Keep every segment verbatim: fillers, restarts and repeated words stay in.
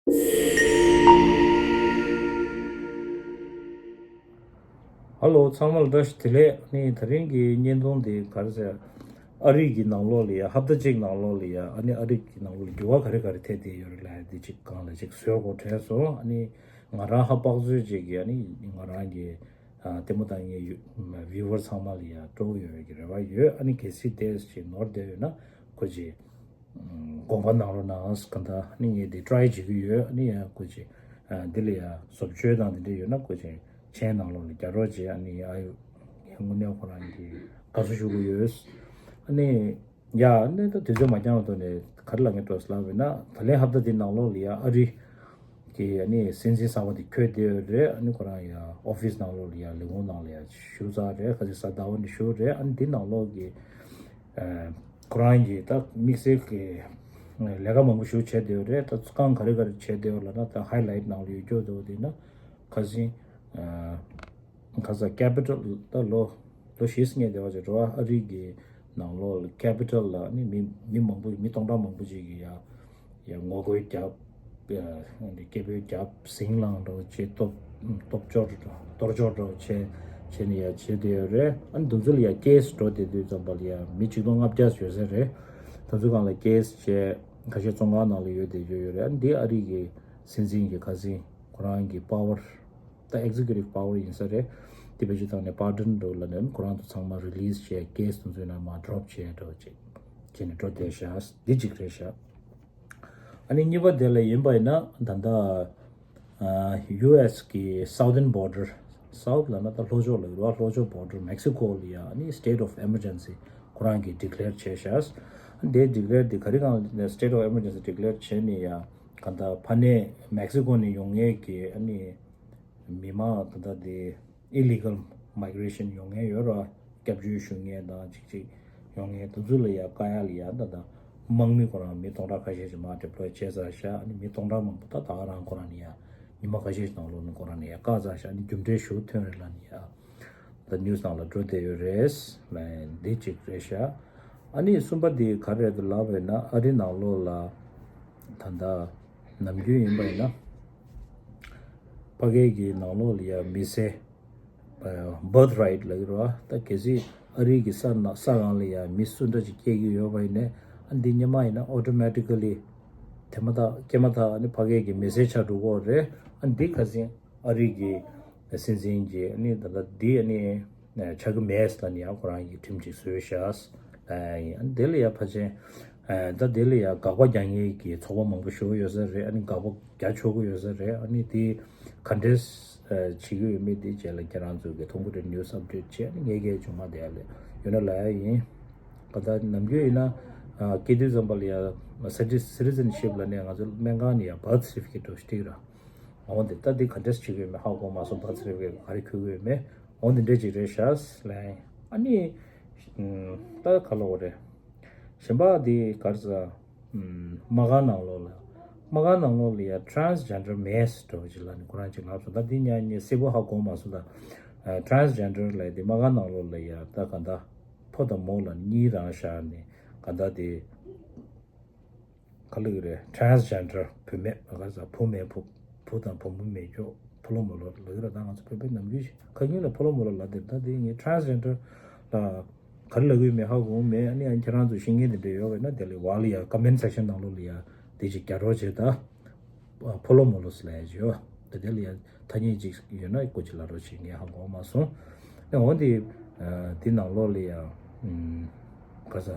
ཧ་ལོ། ཚང་མ་ལ་བཀྲ་ཤིས་བདེ་ལེགས། ཨ་ནི་དེ་རིང་གི་བརྙན་ཐུང་འདི་ག་རེ་ཟེར། ཨ་རི་གི་ནང་ལོགས་ལ་ཡ་ཧབ་ཏ་གཅིག་ནང་ལོགས་ལ་ཡ་ཨ་ནི་ཨ་རི་གི་ནང་ལོགས་ལ་འགྱུར་བ་ག་རེ་ག་རེ་ཐེབས་བསྡད་ཡོད་རེད་ལབ་ཡ་འདི་གཅིག་སྒང་ལ་གཅིག་བཟོ་དགོས་དྲན་སོང་། ཨ་ནི་ང་རང་ཧ་དཔག་ཚོད་ཅིག་གིས་ཨ་ནི་ང་རང་གི་ཨ་ལྟད་མོ་ལྟ་མཁན་ཡུ་ཝི་ཝར་ཚང་མ་ལ་ཡ་སྤྲོ་བོ་ཡོད་པའི་རེ་བ་ཡོད། ཨ་ནི་གལ་སྲིད་དེ་ཅིག་ནོར་བསྡད་ཡོད་ན་ཁོ་ཅིག་དགོངས་པ་གནང་རོགས་གནང་། གང་ལྟར་ནི་ངས་འདི་ཊ་རའི་བྱེད་ཀྱི་ཡོད། ནི་ཡང་སྐུ་མཁྱེན་འདི་ལ་ཡང་བཟོ་བཅོས་དང་འདི་འདྲ་ཡོད་ན་སྐུ་མཁྱེན་མཆན་ནང་ལོགས་ལ་རྒྱག་རོགས་བྱེད། ཨ་ནི་ཨ་ཡོ་དངོས་གནས་ཁོ་རང་གི་དགའ་བསུ་ཞུ་གི་ཡོད། ཨ་ནི་ཡ་ནི་ད་དུས་ཚོད་མ་འགྱངས་པ་ཐོག་ནས་ག་རེ་ལབ་མཁན་འགྲོ་ཟེར་ལབ་ཡིན་ན། ད་ལན་ཧབ་ཏ་འདི་ནང་ལོགས་ལ་ཡ་ཨ་རི་གི་ཨ་ནི་སྲིད་འཛིན་གསར་པ་དེ་འཁོད་བསྡད་ཡོད་རེད། ཨ་ནི་ཁོ་རང་ཡ་ཨོ་ཕིས་ནང་ལོགས་ལ་ཡ་ལས་ཁུངས་ནང་ལ་ཡ་བཞུགས་ཚར་རེད། ཁ་ཅིག་གཟའ་ཟླ་བ་ནས་བཞུགས་རེད། ཨ་ནི་འདི་ནང་ལོགས་ཀྱི་ཁོ་རང་གིས་ད་དམིགས་བསལ་གྱི་ལས་ཀ་མང་པོ་ཞིག་བྱས་བསྡད་ཡོད་རེད། ད་ཚོང་ཁང་ག་རེ་ག་རེ་བྱས་བསྡད་ཡོད་ལབ་ན། ད་ཧའི་ལའིཊ་ནང་ལ་ཡོད་རྒྱུ་འདུག་དེ་ན་ཁ་སང་ཁ་ས་ཀེ་པི་ཊལ་ད་ལོ་ལོ་བཞི་ཙམ་སྔོན་དེ་བ་ཅིག་འགྲོ་བ་ཨ་རི་གི་ནང་ལོགས་ལ་ཀེ་པི་ཊལ་ལ་ནི་མི་མི་མང་པོ་མི་སྟོང་ཕྲག་མང་པོ་ཅིག་གིས་ཡ་ཡ་ངོ་རྒོལ་རྒྱབ། ཡ་འདི་སྐད་འབོད་རྒྱབ། ཟིང་ལངས་འདྲ་བོ་བྱས། སྟོབས་སྟོབས་སྐྱོར་གཏོར་སྐྱོར་འདྲ་བོ་བྱས་བྱས་ནས་ཡ་བྱས་བསྡད་ཡོད་རེད། ཨ་ནི་དེ་ཚོ་ལ་ཡ་ཀེ་སི་འགྲོ་བསྡད་དུས་ཙམ་པ་ལ་ཡ་མི་ཆིག་སྟོང་ལྔ་བརྒྱ་ཡོད་ས་རེད། དེ་ཚོ་སྒང་ལ་ཀེ་སི་བྱས་ཁ་ཤས་བཙོན་ཁང་ནང་ལ་ཡོད་བསྡད་ཡོད་ཡོད་རེད། ཨ་ནི་འདི་ཨ་རི་གི་སྲིད་འཛིན་གྱི་ཁ་སང་ཁོ་རང་གི་པ་ཝར་ད་ཨེག་ཛི་ཀིའུ་ཊིབ་པ་ཝར་ཡིན་ས་རེད། དེ་བེད་སྤྱོད་བཏང་ནས་པར་ཌོན་འགྲོ་ལབ་ནས་ཁོ་རང་ཚོ་ཚང་མ་རི་ལིས་བྱས། ཀེ་སི་དེ་ཚོའི་ནང་མར་ཌོབ་བྱས་འདྲ་བོ་བྱས་བྱས་ནས་འགྲོ་བསྡད་ཤག་འདི་གཅིག་རེད་ཤག་ཨ་ནི་གཉིས་པ་དེ་ལ་ཡིན་པ་ཡིན་ན་ད་ལྟ་ཨ་ཡུ་ཨེས་གི་སའུ་ཐན་བོར་ཌར། སའུ་ཐ་ལབ་ན་ད་ལྷོ་ཕྱོགས་ལ་ཡོད་རེད་བ། ལྷོ་ཕྱོགས་བོར་ཌར་མེག་སི་ཀོ་ལ་ཡ་ཨ་ནི་སི་ཊེ་ཊི་ཨོཕ་ཨི་མར་ཇེན་སི་ཁོ་རང་གིས་ཌི་ཀི་ལེར་བྱས་ཤག་དེ་ཌི་ཀི་ལེར་དེ་ག་རེ་སྒང་ལ་སི་ཊེ་ཊི་ཨོཕ་ཨི་མར་ཇེན་སི་ཌི་ཀི་ལེར་བྱས་ནས་ཡ་ག་ད་ཕ་ནས་མེག་སི་ཀོ་ནས་ཡོང་མཁན་གྱི་ཨ་ནི་མི་མང་ད་ལྟ་དེ་ཨི་ལི་གལ་མའི་གི་རེ་ཤན་ཡོང་མཁན་ཡོད་རེད་བ། སྐྱབས་བཅོལ་ཞུ་མཁན་དང་ཅིག་ཅིག་ཡོང་མཁན་དེ་ཚོ་ལ་ཡ་བཀག་ཡ་ལ་ཡ་ད་ད་དམག་མི་ཁོ་རང་མི་སྟོང་ཕྲག་ཁ་ཤས་ཤིག་མར་ཌི་པོ་ལོའི་བྱས་ཚར་ཤག་ཨ་ནི་མི་སྟོང་ཕྲག་མང་པོ་ད་ད་ག་རང་ཁོ་རང་ནས་ཡ་ཉི་མ་ཁ་ཤས་ཤིག་ནང་ལོགས་ནས་ཁོ་རང་ནས་ཡ་བཀག་ཚར་ཤག་ཨ་ནི་རྒྱུ་འབྲས་ཞིག་ཐོན་རེད་ལབ་ནས་ཡ་ད་ནིའུ་སི་ནང་ལ་འགྲོ་བསྡད་ཡོད་རེད། ལན་འདི་གཅིག་རེད་ཤག་ཨ་ནི་གསུམ་པ་འདི་ག་རེ་རེད་ལབ་པ་ཡིན་ན། ཨ་རི་ནང་ལོགས་ལ་ད་ལྟ་ནམ་རྒྱུན་ཡིན་པ་ཡིན་ན་ཕ་གི་གི་ནང་ལོགས་ལ་ཡ་མི་སེར་བར་ཐི་རའིཊ་ལབ་ཀྱི་རེད་བ། ད་གལ་སྲིད་ཨ་རི་གི་ས་ན་ས་སྒང་ལ་ཡ་མི་སུ་འདྲ་ཅིག་སྐྱེ་གི་ཡོད་པ་ཡིན་ནའི་ཨ་འདི་སྔོན་མ་ཡིན་ན་ཨོ་ཊོ་མེ་ཊི་ཀ་ལི་དེ་མ་ཐག་སྐྱེས་མ་ཐག་ཨ་ནི་ཕ་གི་གི་མི་སེར་ཆགས་འགྲོ་གི་ཡོད་རེད། ཨ་འདི་ཁ་སང་ཨ་རི་གི་སྲིད་འཛིན་གྱིས་ཨ་ནི་ད་ལྟ་འདི་ཨ་ནི་ཆགས་ཀྱི་མེད་ཟེར་ནས་ཡང་ཁོ་རང་གིས་ཁྲིམས་ཅིག་བཟོས་ཤག་ཨ་ནི་དེ་ལ་ཡང་ཕལ་ཆེར་ཨ་ད་དེ་ལ་ཡང་དགག་པ་རྒྱག་མཁན་གྱི་ཚོགས་པ་མང་པོ་ཞེ་པོ་ཡོད་ས་རེད། ཨ་ནི་དགག་པ་རྒྱག་ཆོག་གི་ཡོད་ས་རེད། ཨ་ནི་དེ་ག་འདྲས་བྱེད་ཀྱི་ཡོད་མེད་དེ་རྗེས་ལ་ཁྱེད་རང་ཚོ་གིས་མཐོང་གི་རེད། ནིའུ་སི་ཨབ་ཌེཊ་བྱས། ཨ་ནི་ངས་སྐད་ཆ་མ་དེ་ཡ་ལས་ཡོད་ན་ལབ་ཡ་ཡིན། ག་ད་ནམ་རྒྱུན་ཡིན་ན་ཨ་སྐྱེས་དུས་ཙམ་པ་ལ་ཡ་སི་ཊི་སི་ཊི་ཟན་ཤིབ་ལབ་ནས་ང་ཚོ་སྨན་ཁང་ནས་ཡ་བར་ཐི་སེར་ཊི་ཕི་ཀེཊ་འདྲ་བོ་ཞིག་སྤྲད་ཀྱི་རེད། འོ་འདི་ལྟ་འདི་ག་འདྲས་བྱེད་ཀྱི་ཡོད་མེད་ཧ་གོ་མ་སོང་། བར་ཐི་སེར་ཊི་ཕི་ཀེཊ་ག་རེ་འཁྱེར་གྱི་ཡོད་མེད། འོ་འདི་འདྲས་ཅིག་རེད་ཤག་ལབ་ཡིན། ཨ་ནི་ད་ག་ལབ་དགོས་རེད། གཞན་པ་འདི་ག་རེ་ཟེར། ཨམ་དམག་སྒར་ནང་ལོགས་ལ་དམག་སྒར་ནང་ལོགས་ལ་ཡ་ཊི་རན་སི་ཇེན་ཌར་མེད་འདྲ་བོ་ཅིག་ལབ་ནས་ཁོ་རང་ཅིག་ལབ་སོང་། ད་འདི་ཉག་ཉེ་གསལ་པོ་ཧ་གོ་མ་སོང་། ད་ཊི་རན་སི་ཇེན་ཌར་ལབ་དེ་དམག་སྒར་ནང་ལོགས་ལ་ཡ་ད་ག་ད་ཕོ་དང་མོ་ལ་གཉིས་རང་བཞག་ནས་ག་ད་དེ་ག་ལབ་ཀྱི་རེད། ཊི་རན་སི་ཇེན་ཌར་བུད་མེད་ག་རེ་ཟེར། བུ་མེད་བུ་བུ་དང་བུ་མོ་མེད་ཀྱོག་ཕོ་ལོ་མོ་ལོ་ལབ་ཀྱི་རེད། ད་ང་ཚོ་བོད་པའི་ནམ་རྒྱུན་ཁ་ཉིན་ལ་ཕོ་ལོ་མོ་ལོ་ལབ་དེ། ད་དེ་ངས་ཊི་རན་སི་ཇེན་ཌར་ལ་ག་རེ་ལབ་ཀྱི་ཡོད་མེད་ཧ་གོ་མེད། ཨ་ནི་ཨ་ཁྱེད་རང་ཚོ་ཤེས་མཁན་དེ་འདྲ་ཡོད་པ་ཡིན་ན་དེ་ལ་བར་ལ་ཡ་ཀོ་མེན་ཊི་སེག་ཤན་ནང་ལོགས་ལ་ཡ་དེ་ཅིག་རྒྱག་རོགས་བྱེད་ད། ཕོ་ལོ་མོ་ལོ་ཟེར་ལབ་ཡ་ཅིག་ཡོད། ད་དེ་ལ་ཡ་ཐ་སྙད་ཅིག་ཡོད་ན་སྐུ་མཁྱེན་ལབ་རོགས་བྱེད། ངས་ཧ་གོ་མ་སོང་། ཨ་འོ་དེ་དེ་ནང་ལོགས་ལ་ཡ་ཨམ་ག་ས་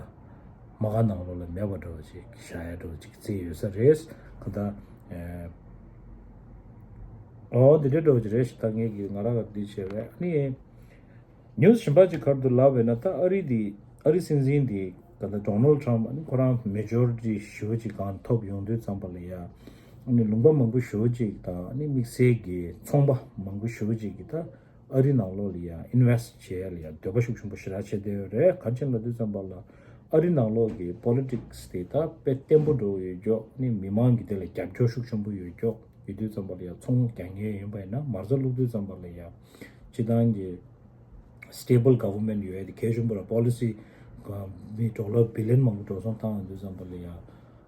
དམག་སྒར་ནང་ལོགས་ལ་མེད་པ་འདྲ་བོ་ཅིག་བཞག་ཡ་འདྲ་བོ་ཅིག་བརྩིས་ཡོད་ས་རེད། ག་ད་ཨོ་དེ་འདྲ་འདྲ་བོ་ཅིག་རེད་ཤག་ད་ངས་ཀྱི་ང་རང་ག་འདི་བྱས་པས། ཨ་ནི་ནིའུ་སི་གཞན་པ་ཅིག་ག་རེ་འདུག་ལབ་པ་ཡིན་ན། ད་ཨ་རི་འདི་ཨ་རི་སྲིད་འཛིན་འདི་ག་ད་ཌོ་ནལ་ཌི་ཊརམ་ཕི་ཨ་ནི་ཁོ་རང་མེ་ཇོ་རི་ཊི་ཞེ་པོ་ཅིག་གང་ཐོབ་ཡོང་དུས་ཙམ་པ་ལ་ཡ་ཨ་ནི་ལུང་པ་མང་པོ་ཞེ་པོ་ཅིག་དང་ཨ་ནི་དམིགས་བསལ་གྱི་ཚོང་པ་མང་པོ་ཞེ་པོ་ཅིག་གིས་ད་ཨ་རི་ནང་ལོགས་ལ་ཡ་ཨིན་ཝེ་སི་ཊི་བྱེད་ཡ་ལ་ཡ་འདོད་པ་ཤུགས་ཆེན་པོ་ཞེ་དྲག་བྱེད་བསྡད་ཡོད་རེད། ག་རེ་བྱས་ན་ལབ་དུས་ཙམ་པ་ལ་ཨ་རི་ནང་ལོགས་ཀྱི་པོ་ལི་ཊིག་སི་དེ་ད་དཔེ་བརྟན་པོ་འདྲ་བོ་ཡོད་ཀྱོག་ཨ་ནི་མི་མང་གི་དེ་ལ་རྒྱབ་སྐྱོར་ཤུགས་ཆེན་པོ་ཡོད་ཀྱོག་ཡོད་དུས་ཙམ་པ་ལ་ཡ་ཚོང་རྒྱག་མཁན་ཡིན་པ་ཡིན་ན་མ་རྩ་བླུག་དུས་ཙམ་པ་ལ་ཡ་སྤྱི་བཏང་གི་སི་ཊེ་བལ་གྷ་ཝར་མེན་ཊི་ཡོད་ཡ་དེ་གལ་ཆེན་པོ་རེད། པོ་ལི་སི་མི་ཌོ་ལར་བི་ལི་ཡོན་མང་པོ་འགྲོ་སོང་བཏང་ཡོང་དུས་ཙམ་པ་ལ་ཡ་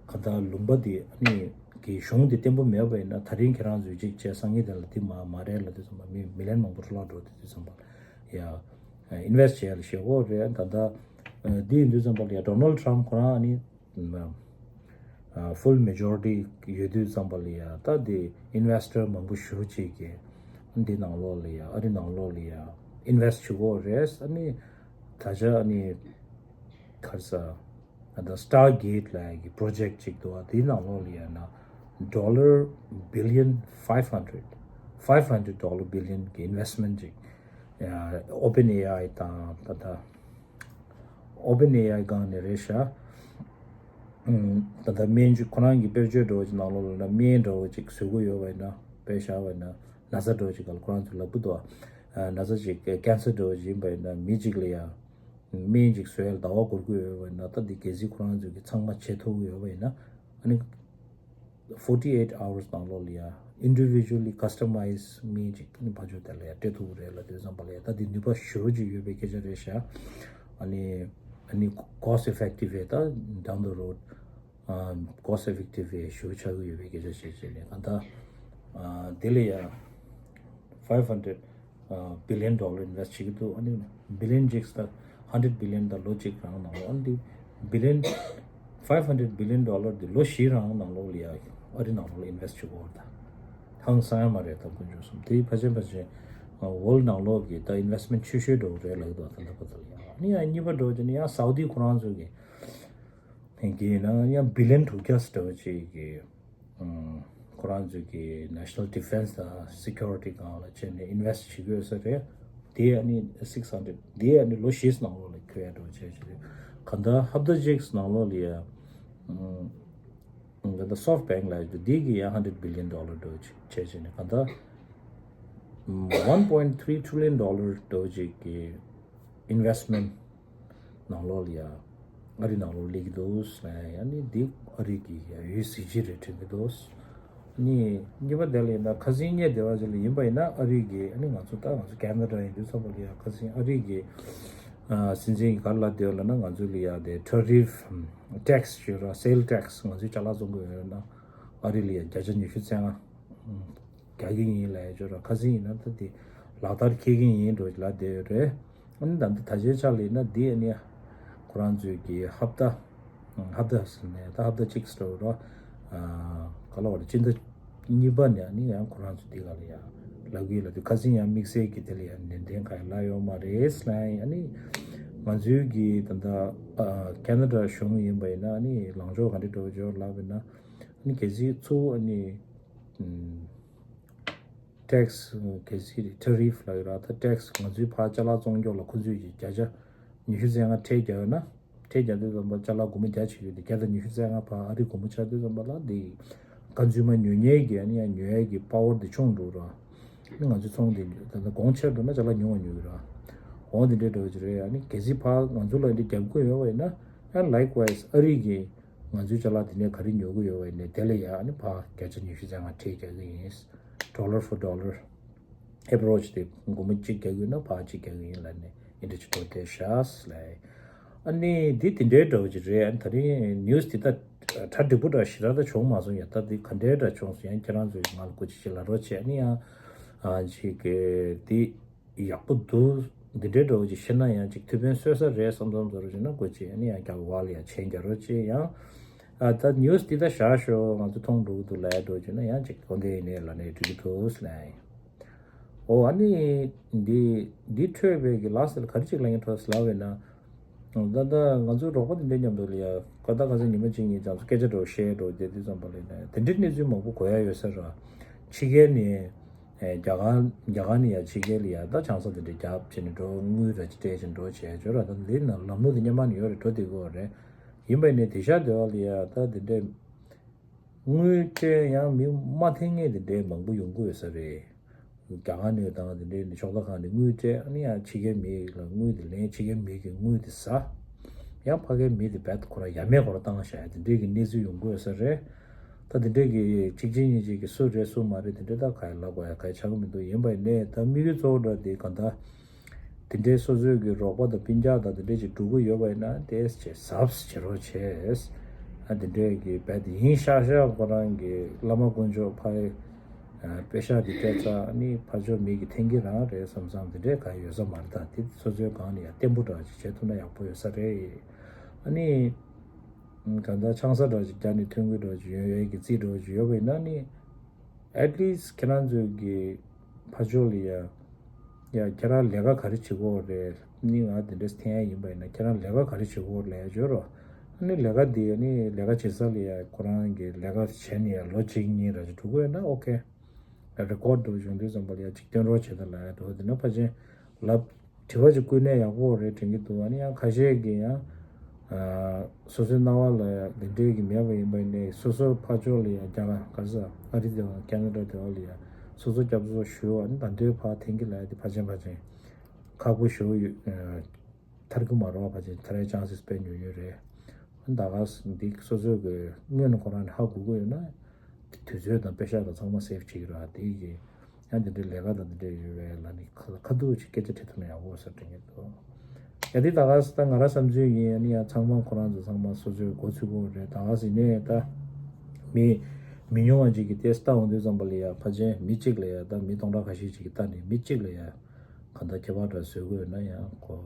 ག་ད་ལུང་པ་དེ་ཨ་ནི་ གི་གཞུང་དེ་བརྟན་པོ་མེད་པ་ཡིན་ན། ད་རིང་ཁྱེད་རང་ཚོས་གཅིག་བྱས་སང་ཉིན་དེ་ལ་དེ་མ་མ་རེད་ལབ་དུས་ཙམ་པ། མི་མི་ལན་མང་པོ་འཕྲོ་བརླག་འགྲོ་དུས་ཙམ་པ་ཡ། ཨིན་ཝེ་སི་ཊི་བྱས་ལ་ཞེད་དགོས་རེད། ད་ལྟ་འདི་ཡིན་དུས་ཙམ་པ་ལ་ཡ། ཌོ་ནལ་ཊམ་ཁོ་རང་ཨ་ནི་ཕུལ་མེ་ཇོ་རི་ཊི་ཡོད་དུས་ཙམ་པ་ལ་ཡ། ད་དེ་ཨིན་ཝེ་སི་ཊར་མང་པོ་ཞེ་པོ་ཅིག་གིས་འདི་ནང་ལོགས་ལ་ཡ། ཨ་རི་ནང་ལོགས་ལ་ཡ་ཨིན་ཝེ་སི་ཊི་བྱེད་དགོས་རེད། ཨ་ནི་ད་ཆ་ཨ་ནི་ག་རེ་ཟེར། ད་ལྟ་Stargate་ལབ་ཡ་གི་པྲོ་ཇེག་ཅིག་འདུག་པ། དེའི་ནང་ལོགས་ལ་ཡ་ན་ཌོ་ལར་བི་ལི་ཡན་ཕའིབ་ཧན་ཌེ་རེཌ། ཕའིབ་ཧན་ཌེ་རེཌ་ཌོ་ལར་བི་ལི་ཡན་གི་ཨིན་ཝེ་སི་ཊི་མེན་ཊི་ཅིག། ཨོ་པན་ཨེ་ཨའི་དང་། ད་ལྟ་ཨོ་པན་ཨེ་ཨའི་སྒང་ནས་རེད་ཤག། ཨམ། ད་ལྟ་སྨན་བཅོས་ཁོ་རང་གི་དཔེར་བརྗོད་འདྲ་བོ་ཅིག་ནང་ལོགས་ལ་ན། སྨན་འདྲ་བོ་ཅིག་བཟོ་དགོས་ཡོད་པ་ཡིན་ན། དཔེ་བཞག་པ་ཡིན་ན་ན་ས་འདྲ་བོ་ཅིག་སྒང་ལ་ཁོ་རང་ཚོས་ལབ་ཀྱི་འདུག་པ། ན་ས་ཅིག་ཀེན་སར་འདྲ་བོ་ཅིག་ཡིན་པ་ཡིན་ན། མི་གཅིག་ལ་ཡ་སྨན་ཅིག་བཟོ་ཡ་ལ་ཟླ་བ་འགོར་གྱི་ཡོད་པ་ཡིན་ན། ད་འདི་གལ་སྲིད་ཁོ་རང་ཚོས་ཀྱི་ཚང་མ་བྱེད་ཐུབ་ཀྱི་ཡོད་པ་ཡིན་ན། ཨ་ནི་forty eight hours་ནང་ལོགས་ལ་ཡ་ཨིན་ཌི་བི་ཇུ་ཨལ་ལི་ཀ་སི་ཊ་མའི་ཛི་སྨན་ཅིག་ཨ་ནི་ཕར་ཕྱོགས་དེ་ལ་ཡ་སྤྲད་ཐུབ་ཀྱི་རེད་ལབ་དུས་ཙམ་པ་ལ་ཡ། ད་འདི་ནུས་པ་ཞེ་པོ་ཅིག་ཡོད་པའི་སྐད་ཆ་རེད་ཤག། ཨ་ནི་ཨ་ནི་ཀོ་སི་ཊི་ཨི་ཕེག་ཊིབ་ཡ། ད་ཌའུན་ཌ་རོཌ་ཀོ་སི་ཊི་ཨི་ཕེག་ཊིབ་ཡ་ཞེ་པོ་ཆགས་ཀྱི་ཡོད་པའི་སྐད་ཆ་བཤད་བྱས་ནས། གང་ལྟར་དེ་ལ་ཡ་ཕའིབ་ཧན་ཌེ་རེཌ་བི་ལི་ཡན་ཌོ་ལར་ཨིན་ཝེ་སི་ཊི་བྱེད་ཀྱི་འདུག། ཨ་ནི་བི་ལི་ཡན་གཅིག་ད་ཧན་ཌེ་རེཌ་བི་ལི་ཡན་ད་ལོ་གཅིག་རང་ནང་ལོགས། ཨ་ནི་བི་ལི་ཡན་ཕའིབ་ཧན་ཌེ་རེཌ་བི་ལི་ཡན་ཌོ་ལར་འདི་ལོ་བཞི་རང་ནང་ལོགས་ལ་ཡ་ཨ་རི་ནང་ལོགས་ལ་ཨིན་ཝེ་སི་ཊི་བྱེད་དགོས་པ་རེད། ད་ཧང་སང་ཡ་མ་རེད། ད་དཀོན་མཆོག་གསུམ། དེའི་ཕལ་ཆེར་ཕལ་ཆེར་ཝོལཌ་ནང་ལོགས་ཀྱི་ད་ཨིན་ཝེ་སི་ཊི་མེན་ཊི་ཆེ་ཤོས་འདྲ་བོ་རེད་ལབ་ཀྱི་འདུག། ད་ལྟ་བར་དུ་ལ་ཡ། ཨ་ནི་ཡང་གཉིས་པ་འདྲ་བོ་ཅིག་ནི་ཡང་སའུ་དི་ཁོ་རང་ཚོ་གི་གི་ཡིན་ན་ཡང་བི་ལི་ཡན་དྲུག་བརྒྱ་འདྲ་བོ་ཅིག་གི་ཁོ་རང་ཚོའི་གི་ནེ་ཤ་ནལ་ཌི་ཕེན་སི་དང་སི་ཁུ་རི་ཊི་སྒང་ལ་བྱས་ནས་ཨིན་ཝེ་སི་ཊི་བྱེད་ཀྱི་ཡོད་ས་རེད། དེ་ཨ་ནི་སིག་ཧན་ཌེ་རེཌ། དེ་ཨ་ནི་ལོ་བཞིའི་ནང་ལོགས་ལ་འཁོར་ཡ་འདྲ་བོ་བྱས་བྱས་རེད། གང་ལྟར་ཧབ་ཏ་གཅིག་ནང་ལོགས་ལ་ཡ་ད་ལྟ་སོཕ་བེང་ལབ་ཡ་འདི་གི་ཡ་ཧན་ཌེ་རེཌ་བི་ལི་ཡན་ཌོ་ལར་འདྲ་བོ་ཅིག་བྱས་བྱས་ནས། གང་ལྟར་ཝན་པོ་ཡིན་ཊི་ཐི་རི་ཊི་རི་ལི་ཡན་ཌོ་ལར་འདྲ་བོ་ཅིག་གི་ཨིན་ཝེ་སི་ཊི་མེན་ཊི་ནང་ལོགས་ལ་ཡ་ཨ་རི་ནང་ལོགས་སླེབས་ཀྱི་འདུག་ཟེར་ན་ཡ། ཨ་ནི་འདི་ཨ་རི་གི་ཡ་འོས་གཟི་བརྗིད་རེད་དྲན་གྱི་འདུག། ཨ་ནི་གཉིས་པ་དེ་ལ་ཡིན་ན་ཁ་སང་ཉིན་དེ་བ་ཅིག་ལ་ཡིན་པ་ཡིན་ན། ཨ་རི་གི་ཨ་ནི་ང་ཚོ་ད་ང་ཚོ་ཁེ་ན་ཌ་ཡིན་དུས་ཙམ་པ་ལ་ཡ་ཁ་སང་ཨ་རི་གི་ཨ་སྲིད་འཛིན་གྱིས་ག་རེ་ལབ་བསྡད་ཡོད་ལབ་ན། ང་ཚོ་ལ་ཡ་དེ་ཊ་རིཕ་ཊེག་སི་ཞུ་ར། སེལ་ཊེག་སི་ང་ཚོས་ཅ་ལག་བཙོང་གི་ཡོད་ན་ཨ་རི་ལ་ཡ་བརྒྱ་ཆ་ཉི་ཤུ་རྩ་ལྔ་རྒྱག་གི་ཡིན་ལབ་ཡ་ཅིག་ཡོད་ར། ཁ་སང་ཡིན་ན་ད་དེ་ལག་བསྟར་འཁེལ་གྱི་ཡིན་འདྲ་བོ་ཅིག་ལབ་བསྡད་ཡོད་རེད། ཨ་ནི་ད་ལྟ་ད་ཆའི་ཆ་ལ་ཡིན་ན་འདི་ཨ་ནི་ཁོ་རང་ཚོའི་གི་ཧབ་ཏ་ཧབ་ཏ་ཟེར་ནས་ད་ཧབ་ཏ་གཅིག་ཟེར་བ་ར། ག་ལ་བ་རེད། སྤྱི་ཟླ་གཉིས་པ་ནས་ཨ་ནི་ཡང་ཁོ་རང་ཚོ་འདི་ག་ལ་ཡ་ལབ་ཀྱི་ཡོད་ལབ་དུས། ཁ་སང་ཡང་དམིགས་བསལ་གྱི་དེ་ལ་ཡ་ནན་ཏན་ག་ཡ་ལབ་ཡོད་མ་རེད་ཟེར་ན། ཨ་ནི་ང་ཚོའི་གི་ད་ལྟ་ཁེ་ན་ཌ་གཞུང་ཡིན་པ་ཡིན་ན་ཨ་ནི་ལངས་ཕྱོགས་ག་འདྲ་འདྲ་བོ་ཅིག་ལབ་པ་ཡིན་ན། ཨ་ནི་གལ་སྲིད་གཙོ་བོ་ཨ་ནི་ཨམ་ཊེག་སི་གལ་སྲིད་ཊ་རིཕ་ལབ་ཡོད་ར། ད་ཊེག་སི་ང་ཚོའི་ཕར་ཅ་ལག་བཙོང་ཕྱོགས་ལ་ཁོ་ཚོས་ཀྱི་བརྒྱ་ཆ་ཉི་ཤུ་རྩ་ལྔ་ཁྲལ་རྒྱག་ཡོད་ན། ཁྲལ་རྒྱག་དུས་ཙམ་པ་ཅ་ལག་སྒོར་མོ་བརྒྱ་ཆགས་ཡོད་དེ། བརྒྱ་དང་ཉི་ཤུ་རྩ་ལྔ་ཕར་ཨ་རི་སྒོར་མོ་ཆགས་དུས་ཙམ་པ་ལ་འདི་ཁ་རྩང་མ་ཉོ་མཁན་གྱི་ཨ་ནི་ཡང་ཉོ་ཡ་གི་པ་ཝར་དེ་ཆུང་འགྲོ་ར། ཨ་ནི་ང་ཚོའི་ཚོང་དེ་ད་ལྟ་གོང་ཆེ་འགྲོ་ན་ཅ་ལག་ཉུང་བ་ཉོ་གི་ར། འོ་དེ་འདྲའི་འདྲ་བོ་ཅིག་རེད། ཨ་ནི་གལ་སྲིད་ཕར་ང་ཚོ་ལ་འདི་རྒྱབ་དགོས་ཡོད་པ་ཡིན་ན། ཡང་ལའིག་ཝའི་སི་ཨ་རི་གི་ང་ཚོའི་ཅ་ལག་དེ་ནས་ག་རེ་ཉོ་གི་ཡོད་པ་ཡིན་ནའི་དེ་ལ་ཡ་ཨ་ནི་ཕར་བརྒྱ་ཆ་ཉི་ཤུ་རྩ་ལྔ་ཁྲལ་རྒྱག་གི་ཡིན། ཌོ་ལར་ཕོར་ཌོ་ལར། ཨེ་བྷ་རེཇ་དེ་སྒོར་མོ་གཅིག་རྒྱག་གི་ཡོད་ན་ཕར་གཅིག་རྒྱག་གི་ཡིན་ལབ་ནས་ཨེ་འདྲ་ཅིག་འགྲོ་བསྡད་ཤག་ལབ། ཨ་ནི་འདི་དེ་འདྲའི་འདྲ་བོ་ཅིག་རེད། ཨ་ནི་ད་རིང་ནིའུ་སི་དེ་ད་གྲ་འགྲིག་པོ་འདྲ་ཞེ་དྲག་ད་བྱུང་མ་སོང་ཡ། ད་འདི་ག་འདྲའི་འདྲ་བྱུང་སོང་ཡང་ཁྱེད་རང་ཚོས་ང་ལ་སྐུ་མཁྱེན་ཅིག་ལབ་རོགས་བྱས། ཨ་ནི་ཡང་ཨ་ཅིག་གི་འདི་ཡག་པོ་འདུག། འདི་འདྲའི་འདྲ་བོ་ཅིག་བཤད་ན་ཡང་ཅིག་ཐུགས་ཕན་གསོས་ས་རེད་བསམ་བསམ་བཟོ་རོགས་བྱས་ན། སྐུ་མཁྱེན་ཨ་ནི་ཡང་རྒྱག་པ་ལ་ཡང་མཆན་རྒྱག་རོགས་བྱས། ཡང་ཨ་ད་ནིའུ་སི་འདི་ད་བཞག་ཤོག། ང་ཚོ་མཐོང་འགྲོ་གི་འདུག་ལབ་ཡ་འདྲ་བོ་བྱས་ན་ཡང་ཅིག་འོ་འདི་ཡིན་ནའི་ལབ་ནའི་འགྲིག་གི་འདུག་ལབ། འོ་ཨ་ནི་འདི་འདི་འཕྲོས་པའི་གི་ལ་སེ་ལ་ག་རེ་ཅིག་ལབ་ཡིན་འཕྲོས་ལབ་པས་ན། ད་ལྟ་ང་ཚོའི་རོགས་པ་དེ་འདྲའི་མཉམ་དུ་ལ་ཡ་ཁ་ད་ཁ་སང་ཉི་མ་གཅིག་གཉིས་རྒྱང་ཚོ་སྐད་ཆ་འདྲ་བོ་བཤད་འགྲོ་བསྡད་དུས་ཙམ་པ་ལ་ཡིན་ན་དེ་འདྲའི་གནས་ཚུལ་མང་པོ་གོ་ཡ་ཡོད་ས་ར། ཕྱི་རྒྱལ་ནས་ཨེ་རྒྱ་གར་རྒྱ་གར་ནས་ཡ་ཕྱི་རྒྱལ་ལ་ཡ་ད་ཆང་ས་དེ་འདྲ་རྒྱབ་བྱས་ནས་འགྲོ། དངུལ་ར་ཅིག་སྤྲད་བྱས་འགྲོ་བྱས་འགྲོ་ར། ད་འདི་ན་ལམ་ལུགས་དེ་སྔོན་མ་ནས་ཡོད་རེད། འགྲོ་བསྡད་ཀྱི་ཡོད་རེད། ཡིན་པ་ནས་དེང་སང་དེ་བ་ལ་ཡ་ད་དེ་འདྲའི་དངུལ་སྤྲད་ཡང་མི་མ་འཐེན་མཁན་དེ་འདྲའི་མང་པོ་ཡོང་གི་ཡོད་ས་རེད། རྒྱ་གར་ནས་དང་དེ་འདྲའི་ནས་ཕྱོགས་མཐའ་ཁག་ནས་དངུལ་སྤྲད། ཨ་ནི་ཡང་ཕྱི་རྒྱལ་མི་ལ་དངུལ་དེ་ལེན། ཕྱི་རྒྱལ་མི་གི་དངུལ་དེ་ཟ། ཡང་ཕ་གིའི་མི་དེ་རྦད་ཁོ་རང་ཡ་མེད་ཁོ་རང་བཏང་བཞག་ཡ་དེ་འདྲའི་གི་གནས་ཚུལ་ཡོང་གི་ཡོད་ས་རེད། ད་དེ་འདྲའི་གི་གཅིག་རྗེས་གཉིས་མཐུད་ཀྱི་སུ་རེད་སུ་མ་རེད་དེ་འདྲའི་ད་ག་ཡ་ལབ་དགོས་ཡ་ག་ཡ་ཆགས་ཀྱི་མི་འདུག། ཡིན་པ་ཡིན་ནའི་ད་དམིགས་ཡུལ་གཙོ་བོ་འདྲ་དེ་ག་ད། དེ་འདྲའི་སོ་སོའི་གི་རོགས་པ་དང་སྤུན་ཀྱག་དང་དེ་འདྲའི་ཅིག་འགྲོ་གི་ཡོད་པ་ཡིན་ན་དེ་ཅིག་གཟབ་བྱེད་རོགས་བྱས། ཨ་དེ་འདྲའི་གི་རྦད་དེ་ཡིན་ཤག་ཤག་ཁོ་རང་གི་བླ་མ་དཀོན་མཆོག་ཕ་ཨ་པེ་ཤག་དེ་སྤྲད་ཚར། ཨ་ནི་ཕ་ཇོ་མི་གི་འཐེན་གྱི་རང་རེད་བསམ་བསམ་དེ་འདྲའི་ག་ཡོད་ས་མ་རེད། ད་དེ་སོ་སོའི་སྒང་ནས་ཡང་བརྟན་པོ་འདྲ་ཅིག་བྱེད་ཐུབ་ན་ཡག་པོ་ཡོད་ས་རེད། ཨ་ནི་གང་ལྟར་ཆང་ས་འདྲ་ཅིག་རྒྱག་ནས་ཐོན་གི་འདྲ་ཅིག་ཡོད་ཡོད་ཀྱི་རྩིས་འདྲ་ཅིག་ཡོད་པ་ཡིན་ན་ནི། At least ཁྱེད་རང་ཚོའི་གི་ཕ་ཇོ་ལ་ཡ། ཡ་ཁྱེད་རང་ལས་ཀ་ག་རེ་བྱེད་ཀྱི་ཡོད་རེད། ནི་ང་དེ་འདྲས་འཐེན་ཡ་ཡིན་པ་ཡིན་ན་ཁྱེད་རང་ལས་ཀ་ག་རེ་བྱེད་ཀྱི་ཡོད་རེད་ལབ་ཡ་བརྗོད་རོགས། ཨ་ནི་ལས་ཀ་འདི་ནི་ལས་ཀ་བྱེད་ས་ལ་ཡ་ཁོ་རང་གི་ལས་ཀ་བྱས་ནས་ཡ་ལོ་གཅིག་གཉིས་ར་ཅིག་འགྲོ་གི་ཡོད་ན་ཨོ་ཁེ། རེ་ཀོར་འདྲ་བྱུང་དུས་ཙམ་པ་ལ་ཡ་ཅིག་སྟོན་རོགས་བྱེད་དང་ལབ་ཡ་འགྲོ། དེ་ན་ཕལ་ཆེར་ལབ། དྲི་བ་ཅིག་བསྐུར་ནས་ཡག་པོ་རེད་དྲན་གྱི་འདུག་ཨ་ནི་ཡང་ཁ་ཤས་ཀྱིས་ཡང་ཨ་སོ་སོའི་སྣང་བ་ལ་ཡང་དེ་འདྲའི་གི་མེད་པ་ཡིན་པ་ཡིན་ནའི་སོ་སོ་ཕར་ཕྱོགས་ལ་ཡང་རྒྱ་གར་ག་རེ་ཟེར་ཨ་རི་དེ་བ་ཁེ་ན་ཌ་དེ་བ་ལ་ཡང་སོ་སོ་སྐྱབས་བཟོ་ཞུ། ཨ་ནི་ད་འདོད་ཕར་འཐེན་གྱི་ལ་ཡ་དེ་ཕར་ཕྱིན་ཕར་ཕྱིན་ཁག་པོ་ཞུ་ཡོད། ཨ་ཐར་གྱི་མ་རེད་བ། ཕར་ཕྱིན་ཐར་ཡའི་ཅང་སིས་དཔེ་ཉུང་ཉུང་རེད། ཨ་ནི་ད་ག་ས་འདི་སོ་སོའི་གི་སྔོན་ནས་ཁོ་རང་ནས་ཧ་གོ་གི་ཡོད་ན། དུས་ཚོད་དང་པེ་ཤག་དང་ཚང་མ་སེབ་བྱེད་ཀྱི་རེད། དེ་གི་ཡང་དེ་འདྲའི་ལས་ཀ་དང་དེ་འདྲའི་ཡོད་པའི་ལ་ནི་ཁ་ཁ་ཐུག་ཅིག་སྐད་ཆ་དྲིས་ཐུབ་ན་ཡག་པོ་ཟེར་དྲན་གྱི་འདུག་ཡ་དེ་ད་ག་ས་ད་ང་རང་བསམ་ཚུལ་ཡིན། ཨ་ནི་ཡང་ཚང་མ་ཁོ་རང་ཚོ་ཚང་མ་སོ་སོའི་འགོ་ཚུགས་དགོས་རེད། ད་ག་ས་ཡིན་ནའི་ད་མི་མི་ཉུང་བ་ཅིག་གིས་དེ་ལྟ་འོང་དུས་ཙམ་པ་ལ་ཡ་ཕལ་ཆེར་མི་གཅིག་ལ་ཡ་ད་མི་སྟོང་ཕྲག་ཁ་ཤས་ཅིག་གིས་ལྟ་ནས་མི་གཅིག་ལ་ཡ་གང་ལྟར་ཁྱད་པར་འདྲ་བཟོ་དགོས་ཡོད་ན་ཡང་ཁོ།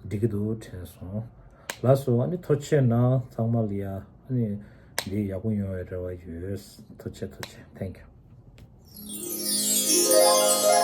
འགྲིག་གི་འདུག་དྲན་སོང་། ལགས་སོ། ཨ་ནི་ཐུགས་རྗེ་གནང་ཚང་མ་ལ་ཡ། ཨ་ནི་འདི་ཡག་པོ་ཡོང་བའི་རེ་བ་ཡོད། ཐུགས་རྗེ་ཐུགས་རྗེ། Thank you།